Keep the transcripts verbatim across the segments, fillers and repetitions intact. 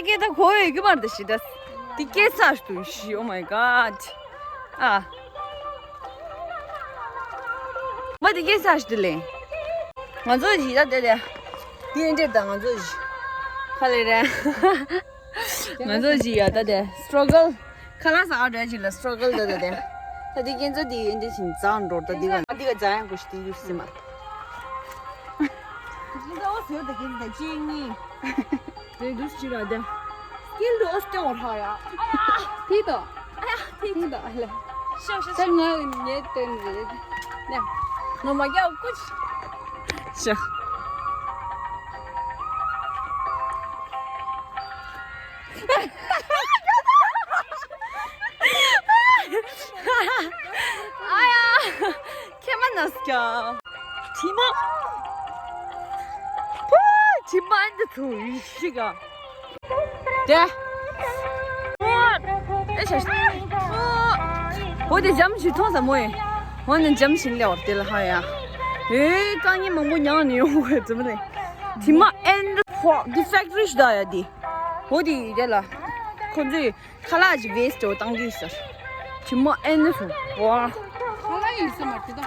སྐད་ད་གོ་ཡོད་ཀྱི་མ་རེད་ད་ཤི་ད། འདི་སྐད་ས་ཞིག་ཏུ་ཤི། Oh my god. ཨ། མ་འདི་སྐད་ས་ཞིག་ཏུ་ལེན། ང་ཚོ་ཞི་ད་དེ་དེ། འདི་ཨེ་འདྲེད་ད་ང་ཚོ་ཞི། ཁ་ལེ་རེད། ང་ཚོ་ཞི་ཡ་ད་དེ་struggle. ཁ་ལག་ཟ་བ་འདྲ་ཞིག་ལ་struggle ད་དེ་དེ། ད་འདི་ཁྱེད་ཚོ་འདི་ཨེ་འདྲེད་བཞིན་ཛ་འགྲོ་ད་འདི་ག་འདི་ག་ཛ་ཡང་གོ་ཤི་དེ་ཡུ་སི་མ། འདི་ད་འོ་ཟེར་ད་ཁྱེད་ཚོ་ད་ཅི་ནི། དེ་འདུག་ཅི་ར་དེ། skill འདུག་ཨོ་སྟེ་འོ་ཧ་ཡ། ཐིག་ཏོ། ཨ་ཡ་ཐིག་ཏོ་ཨ་ལེ། ཤོ་ཤོ་ཤོ། ད་ང་ངའི་དོན་རེད། ནས། ང་མ་རྒྱག་ཀུ་ཅི། ཤོ། ཨ་ཡ། ཁྱེད་མ་ན་སྐྱ། དྲི་མ། པོ། དྲི་མ་འདི་ཚོ་ཡི་ཤི་ག་དེ། ཨེ་ཤ་ཤ། འོ་དེ་འཇམ་ཞིག་མཐོང་ས་མོ་ཡེ། འོ་ནི་འཇམ་ཞིག་ལེ་བར་དེ་ལ་ཧ་ཡ། ཨེ་དཀའ་ངལ་མང་པོ་མྱངས་ནས་ཡོང་དགོས་ཙམ་ལེ། དྲི་མ་ཨེན་ཧོ་ཌི་ཕེག་ཊི་རི་ཞིག་ད་ཡ་དེ། འོ་དེ་དེ་ལ། ཁོ་ཚོས། ཁ་ལག་ཅིག་ཝེ་སི་ཊི་བཏང་གི་ཟེར། དྲི་མ་ཨེ་ནི་སུ་བ། ཁ་ལག་ཡིན་ས་མ་རེད་ད།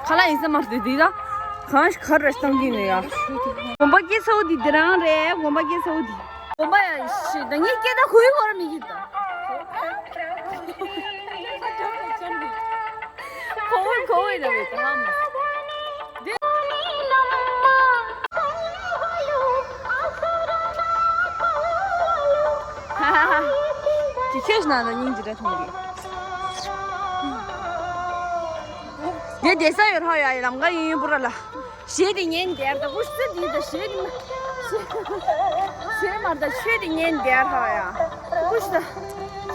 ཁ་ལག་ཡིན་ས་མ་རེད་དེ་ད། གང་ཞིག་ག་རེ་བཏང་གི་ནི་ཡ། གོམ་པ་སྐྱེ་ཚ་བོ་དེ་དེ་རང་རེད། གོམ་པ་སྐྱེ་ཚ་བོ་དེ། གོམ་པ་ཡ་ཤི་ད་ངས་སྐད་ད་ཁོའི་སྐོར་མི་གི་ད། ཁོ་བོ་ཁོ་བོ་ཡིན་ན་བས་ད་ཧ་མ། ཀྱི་ཁྱོད་ནང་ལ་སྙིང་རྗེ་རེ་མཐོང་གི། དེ་བསྡད་ས་ཡོད་རོགས་ཡ་ལམ་ཀ་ཡིན་པུ་ར་ལ། ཞེས་དེ་ཉན་དེར་ད་ཀུ་ཤུ་དེ་ད་ཞེས་དེ་མ། ཞེས་མར་ད་ཆོས་དེ་ཉན་དེར་རོགས་ཡ། ཀུ་ཤུ་ད།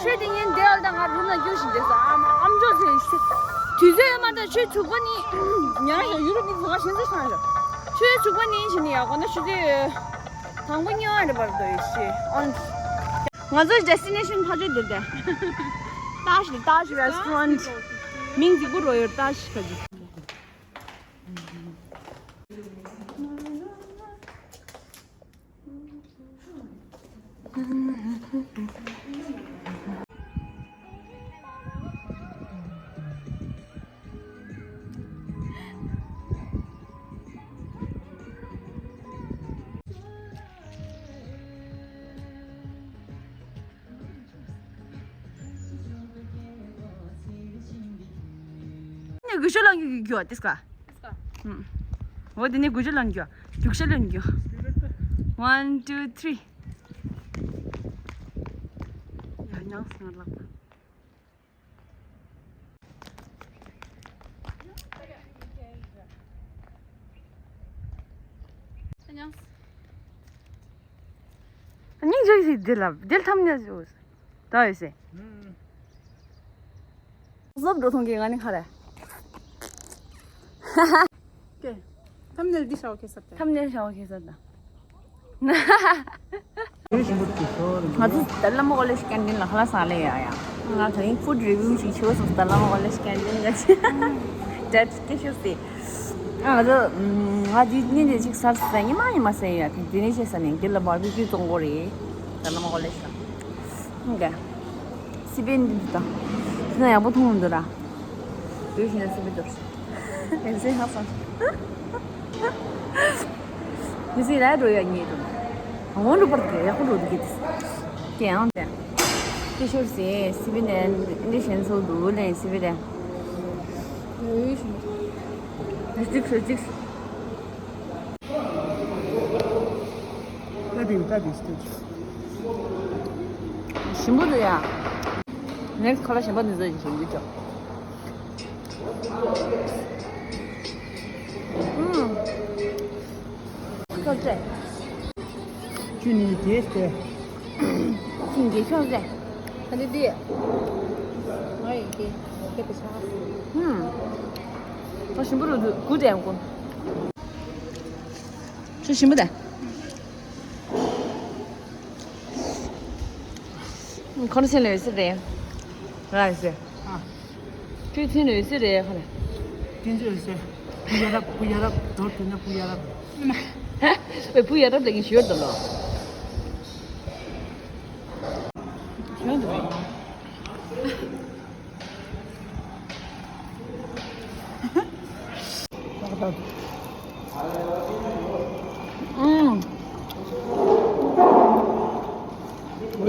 ཆོས་དེ་ཉན་དེ་ཨལ་ད་ང་རུམ་ལ་རྒྱུ་ཞིག་དེ་ས་ཨ་མ་ཨམ་ཅོག་ཟེར་ཞེས། དུས་ཚོད་ཡོད་མ་ད་ཆོས་ཚུགས་པ་ནི། ཉ་ཡ་ཡུ་རོབ་ནི་ཚོ་བ་ཞེན་ས་ཤང་ཞོ། ཆོས་ཚུགས་པ་ནི་ཞིག་ནི་ཡ་གོ་ན་ཆུ་ཚོད། དང་པོ་གཉིས་པ་རེད་པར་དོ་ཡོད་ཤི། ཨོན། ང་ཚོའི་ཌེ་སི་ཊི་ནེ་ཤན་ཕ་ཆོས་འདིར་དེ། ཏཱཇ་ནི་ཏཱཇ་རེ་སི་ཊོ་རན་ཊི། མིང་གཅིག་པུ་རོ་ཡོད་ཏཱཇ་ཁ་ཅིག་ནི་གུ་ཤོ་ལང་གུ་གུ་ཏིས་ཀ། འོ་དེ་ནི་གུ་ཤོ་ལང་གུ། རྒྱུག་ཤ་ལང་གུ། One, two, three. ཡ་ཉང་སང་ལག་པ། སྙིང་རྗེ་ཞིག་འདི་ལ་འདིར་ཐམ་ཉ་ཞུ། ད་ཡོད་སེ། སློབ་འགྲོ་ཐོང་གི་ང་ནི་ཁ་རེ། ཀེ། ཐམ་ནེལ་འདི་ཤའོ་ཁེ་སར་ཏེ། ཐམ་ནེལ་ཤའོ་ཁེ་སར་ཏེ། ང་ཚོ་ད་བླ་མ་ཀོ་ལེཇ་ཀེན་ཊིན་ལ་ཁ་ལག་ཟ་ལེ་ཡ་ཡ། ང་ཚོ་ཡིན་ཕུཌ་རི་བིའུ་ཞིག་བྱེད་སོང་ད་བླ་མ་ཀོ་ལེཇ་ཀེན་ཊིན་ང་ཚོ། ཇ་ཇི་སྐད་ཤོད་སི། ང་ཚོ་ང་འདི་ཉིན་དེ་ཅིག་ཟ་ཟ་ཉི་མ་ཉི་མ་ཟ་ཡ་དེ་ནས་བྱས་ཟ་ནས་འདི་ལ་བར་བི་ཀིའུ་བཙོང་གོ་རེད། ད་བླ་མ་ཀོ་ལེཇ་ལ། ཨང་ག་སི་པན་འདི་འདི་དང་། དེ་ན་ཡག་པོ་མཐོང་འདུག་ར། དེ་བཞིན་སི་པན་འདུག་ཡང་སེ་ཧ་སང་། མི་སི་ར་འགྲོ་ཡ་ཉེ་འགྲོ། འོང་འགྲོ་པར་དེ་ཡག་པོ་འགྲོ་འདུག་གི། དེ་ཡང་དེ། དེ་ཤོར་སི་སི་པན་ནས་འདི་ཞེན་སོ་འདུག་ལན་སི་པན་དེ། འོས་ཤིང་། ཇིགས་སུ་ཇིགས་སུ། ད་དེ་ད་དེ་སྟེ། ཞིམ་པོ་འདུག་ཡ། ནེགསི་ཁ་ལག་གཞན་པ་འདི་ཚོ་ཡིན་ཞིམ་གྱི་ཅོག་ཨུམ། ཁོ་ཚེ། ཁྱོད་ནི་དེ་སྟེ། ཁྱིམ་གྱི་ཤོག་ཟེ། ད་ནི་དེ། ང་ཡི་དེ་ངོ་སྐད་དུ་ཆགས། ཧུམ། ད་ཞིམ་པོ་རུ་འདུག་གུ་དྲན་གོ། ཁྱོད་ཞིམ་པོ་དང་། ཁོ་ཚེ་ལོས་ཟེར་རེད། ར་ཟེར། ཨ། ཁྱོད་ཚེ་ལོས་ཟེར་རེད་ཁ་ལ། ཁྱོད་ཚེ་ལོས་ཟེར། བུ་ཡ་རབས་བུ་ཡ་རབས་དོར་དུས་ན་བུ་ཡ་རབས། ཨེ་བུ་ཡ་རབས་ལ་ངས་ཞུ་ཡོད་དོ་ལོ།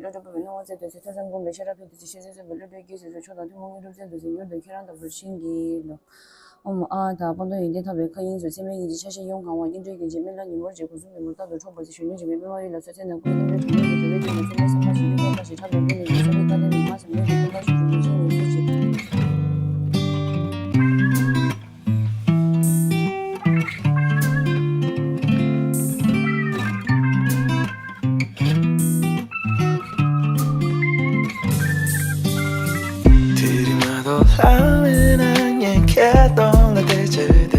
བའི་བློ་གྲོས་སྤོབས་པའི་སྣང་བ་བསྩལ་དུ་གསོལ། ཐོས་བསམ་སྒོམ་པའི་ཤེས་རབ་འཕེལ་དུ་གསོལ། བཤད་སྲོལ་གསུངས་པའི་བློ་གྲོས་སྐྱེས་སུ་གསོལ། མཆོག་དང་ཐུན་མོང་དངོས་གྲུབ་བསྩལ་དུ་གསོལ། མྱུར་དུ་ཁྱེད་རང་ལྟ་བུར་བྱིན་གྱིས་རློབས། ཨོཾ་ཨཱཿཧཱུྃ། དཔལ་མགོན་ཡོན་ཏན་ཐར་པའི་མཁའ་དབྱིངས་སུ། ཚད་མེད་ཡིད་ཀྱི་ཆ་ཤས་ཡོངས་གང་བ། སྙིང་རྗེའི་རྒྱན་གྱིས་སྨན་བླ་ཉི་མའི་རྗེས། སྒོ་གསུམ་པའི་མུར་རྟག་ཏུ་འཕྲོག་པར་བྱེད། གཞོན་ནུའི་འཇིགས་མེད་པདྨ་འོད་ལ་གསོལ། ཚེ་ནས་འཁོར་བའི་རྣམ་གྲོལ་གྲོལ་མེད་ཀྱི་འགྲོ་བའི་དོན་ལ་གསོལ། ཚད་མེད་བསམ་པ་ཞིང་སྐྱོང་བདག་ལྟར་ཞི་ཁྲོ་བའི་ཚུལ་གྱིས། ཐར་པའི་དོན་ནི་ཡོངས་སུ་རྫོགས་པའི་བཀའ་དང་ཉི་མ་ཟེར་མོད་ཀྱི་ཀུན་དགའ་ཆོས་སུ་འགྲོ་ཞིང་ཡོངས་སུ་གཅིག་དེ་རིང་མ་གཏོགས་ལྷ་མེད་ན་ངས་ཁྱེད་གདོང་ལ་བལྟས་བྱས་བསྡད།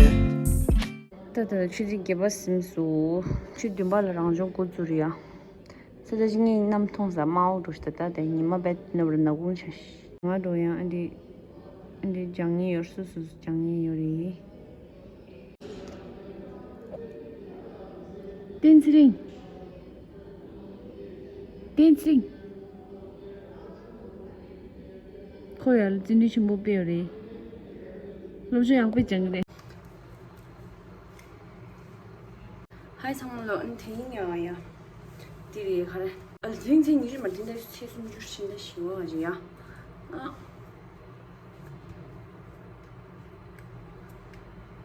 ད་ལྟ་ཆུ་ཚོད་བརྒྱད་པ་ཟིན་སོང་། ཆུ་ཚོད་བདུན་པ་ལ་རང་སྦྱོང་འགོ་འཛུགས་རེད་ཡ། ས་ཆ་ཅིག་ངའི་གནམ་མཐོང་ས་དམར་པོ་འགྲོ་ཤི། ད་ལྟ་དེ་ཉི་མ་བེད་ནོར་ནག་ཁུང་ཆགས་ཤི། ང་འགྲོ་ཡང་ཨ་འདི་ཨ་འདི་སྦྱང་ཉེན་ཡོད། སོ་སོ་སོ་སྦྱང་ཉེན་ཡོད་རེད། བསྟན་ཚེ་རིང་། བསྟན་ཚེ་རིང་། ཁོ་ཡར་ལ་བརྩོན་འགྲུས་ཆེན་པོ་སྤེལ་ཡོད་རེད། སློབ་སྦྱོང་ཡག་པོ་སྦྱང་གི་རེད། ཧའི་ཚང་མ་ལོ། ཨ་ནི་དེ་ཡིན་ཡང་ཡ། དེ་རེད་ག་རེ། ཨ་ལ་དེ་རིང་ཚེས་ཉི་ཤུ་མ་དེ་འདྲ་ཚེས་སུམ་ཅུ་ཕྱིན་ད་ཞི་བ་ཞིག་ཡ། ཨ།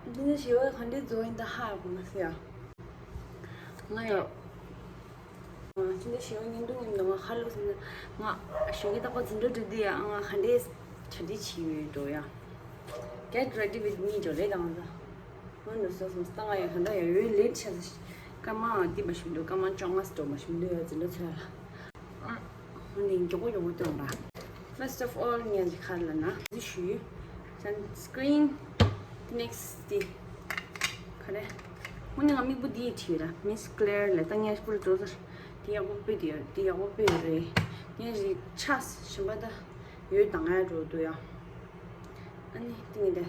དེ་འདྲ་ཞི་བ་ག་འདྲའི་རྫོགས་ཡིན་ད་ཧ་གོ་མ་སོང་ཡ། ང་ཡ། དེ་འདྲ་ཞི་བ་ཉིན་དུ་ཉིན་དུ་ང་ཧ་ལོ་སོང་ན་ང་ཞོགས་ཀྱི་རྟག་པར་འཛིན་གྲྭ་འགྲོ་དུས་ཡ་ང་ག་འདྲའི་གྲ་སྒྲིག་བྱེད་ཡོད་འགྲོ་ཡ། Get ready with me འགྲོ་རེད་ད་ང་ཚོ། ང་ནུ་སོ་སོ་སྟ་ང་ཡང་ག་འདྲ་ཡང་ཡོད་ལེ་ཆ་ས་ཞིག་སྐར་མ་འདི་མ་ཞིམ་འདུག་སྐར་མ་བཅོ་ལྔ་སྟོ་མ་ཞིམ་འདུག་ཡ་འཛིན་གྲྭ་ཚོ་ཡ་ལ། ཨ། ཧོ་ནི་མགྱོགས་པོ་མགྱོགས་པོ་སྟོན་ར། First of all ངས་ཅིག་ཁར་ལ་ན་འདི་ཞུ་ཡུལ། Sunscreen next འདི། ག་རེ། ཧོ་ནི་ང་མིག་པོ་འདི་ཡི་བྲིས་ར། Miss Claire ལ་ད་ངས་པུར་ཏོ་ཟེར། འདི་ཡག་པོ་དཔེ་འདི་ཡོད། འདི་ཡག་པོ་དཔེ་ཡོད་རེད། ངས་ཅིག་ཆ་ཞིམ་པ་ད་ཡོད་དང་ང་ཡ་འགྲོ་འདུག་ཡ། ཨ་ནི་འདི་ངས་འདི།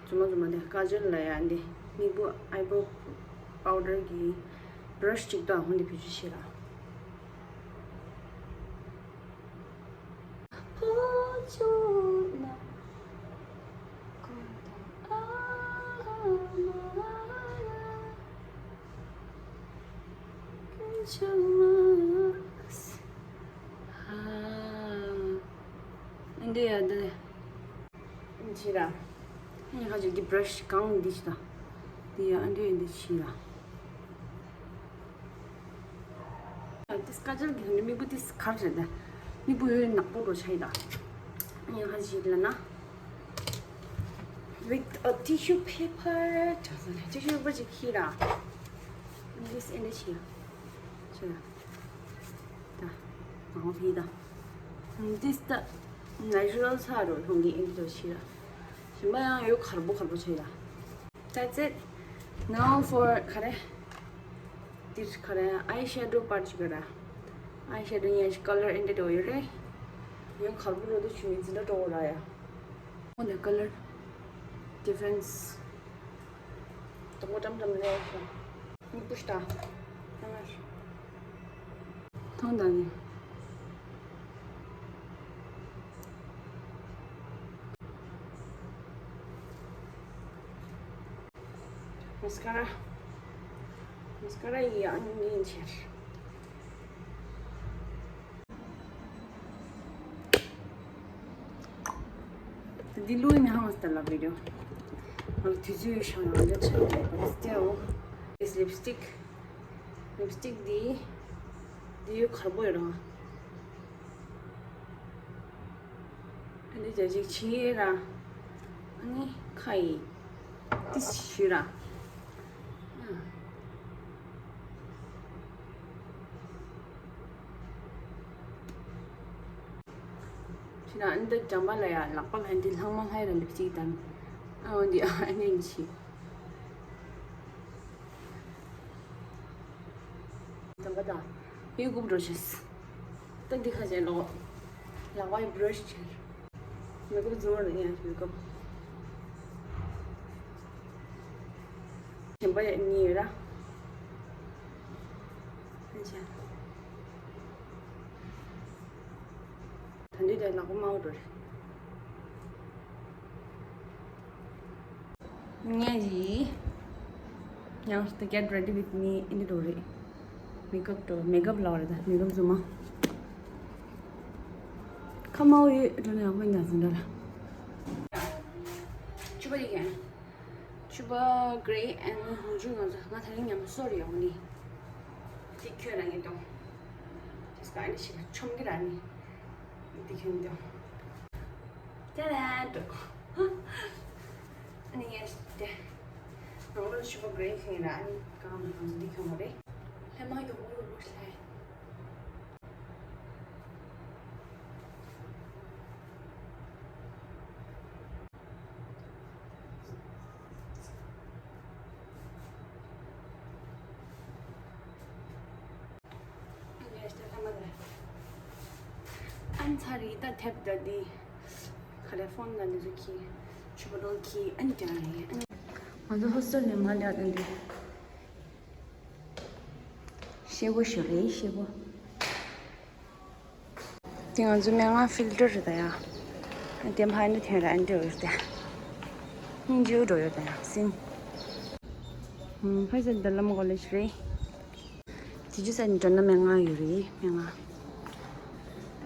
རྫུན་མ་རྫུན་མ་དེ་ཀ་ཇལ་ལ་ཡ་འདི་མིག་པོ་ཨའི་བོ་པའོ་ཌར་གི་བྷ་ར་ཤི་གཅིག་ཏུ་ཧོན་དེ་བེད་སྤྱོད་བྱེད་ལ། འདི་ཡ་འདི། ཕྱི་ར། ངས་ཁ་ཅིག་འདི་བྷ་ར་ཤི་གང་འདི་ཞིག་དང་། འདི་ཡ་ཨ་འདི་འདི་ཕྱི་ར། ཨ་འདི་སྐ་ཅར་གི་མིག་པོ་འདི་གར་རེད་ད། མིག་པོ་ཡོད་ནག་པོ་འགྲོ་ཆ་ཡི་ད། ངས་ཁ་ཅིག་ལ་ན། With a tissue paper ཅག་ས་ནས་tissue paper ཅིག་ཁྱེར་ར། འདི་ཨ་འདི་ཕྱི་ར། ཕྱི་ར། ད། ང་ཕི་ད། འདི་ད། ནེ་ཅུ་རལ་ས་རོ་ལྷུང་གི་ཨིན་དོ་ཤི་ར། ཞིམ་པ་ཡང་ཡོད་ཁར་པོ་ཁར་པོ་ཆེ་ལ། That's it. Now for ག་རེ། འདིར་ག་རེ་ཨའི་ཤེ་ཌོ་པར་ཅིག་ག་ར། ཨའི་ཤེ་ཌོ་ཡང་ཞིག་ཀ་ལར་ཨིན་དོ་ཡོད་རེད། ཡང་ཁར་པོ་རོ་དོ་ཆུ་མི་འཛིན་ད་འགྲོ་ར་ཡ། འོ་ན་ཀ་ལར་ཌི་ཕེན་སི། དང་པོ་ཀྲམ་ཀྲམ་ལས་ཤོག་མིག་པུ་ཤ་ཏ། ཐང་ལ་ཤོག་ཐང་ད་ནི། མ་སི་ཀ་ར། མ་སི་ཀ་ར་ཡི་ཨ་ནི་ཡིན་ཆེར། འདི་ལུས་ནི་ཧང་སྟེ་ལ་བི་ཌིའོ། ང་དུས་ཚོད་ཤང་ཡང་འདྲ་ཆགས་པ་སྟེའོ། This lipstick. Lipstick འདི། འདི་ཡོད་ཁར་པོ་ཡོད་རང་། ཨ་ནི་རྒྱ་ཅིག་ཕྱི་ར། ཨ་ནི་ཁ་ཡི། ཏི་ཞུ་ར། ཕྱི་ན་ཨ་ནི་ད་འགྲམ་པ་ལ་ཡ་ལག་པ་ལ་འདི་ལྷང་མ་ལྷའི་ར་ལིབ་སྟིག་དང་། ཨ་འོ་འདི་ཨ་ནི་ཨ་ནི་ཕྱི། དམ་པ་དང་། ཡུལ་རྐུབ་འགྲོ་ཤེས། ད་འདི་ཁ་ཅན་ལོ། ལག་པ་ཡི་བྷ་ར་ཤི་ཆེར། མེ་ཀབ་རྫོང་རུ་ཡང་ཡུལ་རྐུབ། གཞན་པ་ཡང་གཉིས་ཡོད་ར། ཧན་ཆ། ད་འདི་དེ་ལག་པ་དམར་པོ་འགྲོ་རེད། ངས་ཡི། ཡང་ད་get ready with me ཨིན་འདི་འགྲོ་རེད། མེ་ཀབ་འགྲོ་མེ་ཀབ་ལ་བ་རེད་ད་མེ་ཀབ་རྫུན་མ། ཁ་དམར་པོ་ཡོད་འགྲོ་ན་ཡག་པོ་ཡིན་ད་ཟིན་འདྲ་ལ། ཕྱུ་པ་རིག་ཡང་། ཕྱུ་པ་grey and ཧོང་ཆུ་ང་ཚོ་ང་དེ་རིང་ཉམས་སོ་རེད་ཡོང་ནི། དེ་ཁྱོད་རང་ངས་གཏོང་། དེ་སྐ་ཨ་ནི་ཞིག་ལ་ཆོམ་གི་ར་ནི། དེ་ཁྱོད་གཏོང་། ཏེ་རེད་འགྲོ། ཨ་ནི་ངས་དེ། ནང་ལོགས་ཕྱུ་པ་grey ཁེངས་ར་ཨ་ནི་གང་ལ་གང་འདི་ཁྱོད་མ་རེད། ལྷད་མ་ཡོང་བོ་རུ་བོ་ལྷད། ཨན་ཚ་རི་ད་ཐེབ་ད་དི། ཁ་ལེ་ཕོན་ན་འདི་ཚོ་ཁྱི། ཆུ་བ་རོལ་ཁྱི་ཨན་ཀྱང་རེད། ང་ཚོ་ཧོ་སི་ཊེལ་ནས་མ་ལ་ད་འདི། ཤེ་བོ་ཤོ་རེད་ཤེ་བོ། དེ་ང་ཚོ་སྨན་ཁང་ཕིལ་ཊར་རེད་ད་ཡ། དེ་ཕ་ནི་ཐེན་ར་ཨན་ཏི་ཡོད་དེ། སྙིང་རྗེ་འགྲོ་ཡོད་ད་ཡ་སིན། ཕ་ས་འདི་ལམ་གོ་ལེ་ཤི་རེད། དེ་ཅུ་ས་ནི་དྲན་ན་མེ་ང་ཡོད་རེད། མེ་ང་།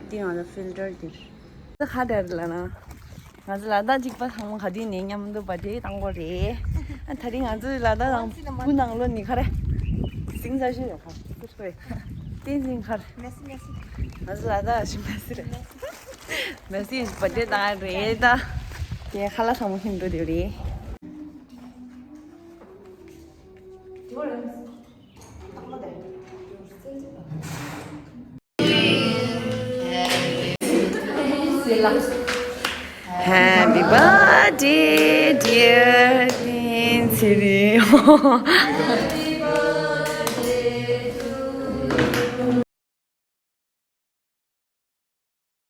འདི་ང་ལ་ཕིལ་ཊར་དེ། ད་ཧ་དར་ལ་ན། ང་ཚོ་ལ་དྭགས་གཅིག་པ་ཚང་མ་ག་དུས་ནས་མཉམ་དུ་བར་ཐི་ཌེ་བཏང་གོ་རེད། ཨ་ད་རིང་ང་ཚོ་ལ་དྭགས་རང་བུ་ནང་ལོ་ནི་ཁ་རེ། སིང་ས་ཤི་ཡོད་ཁ། བཏན་སིང་ཁར། ང་ཚོ་ལ་དྭགས་ཤི་མ་སི་རེད། མ་སི་བར་ཐི་ཌེ་བཏང་རེད་ད། དེ་ཁ་ལག་ཚང་མ་ཁྱིམ་དུ་དེ་རེད། Happy birthday, dear Tinsiri.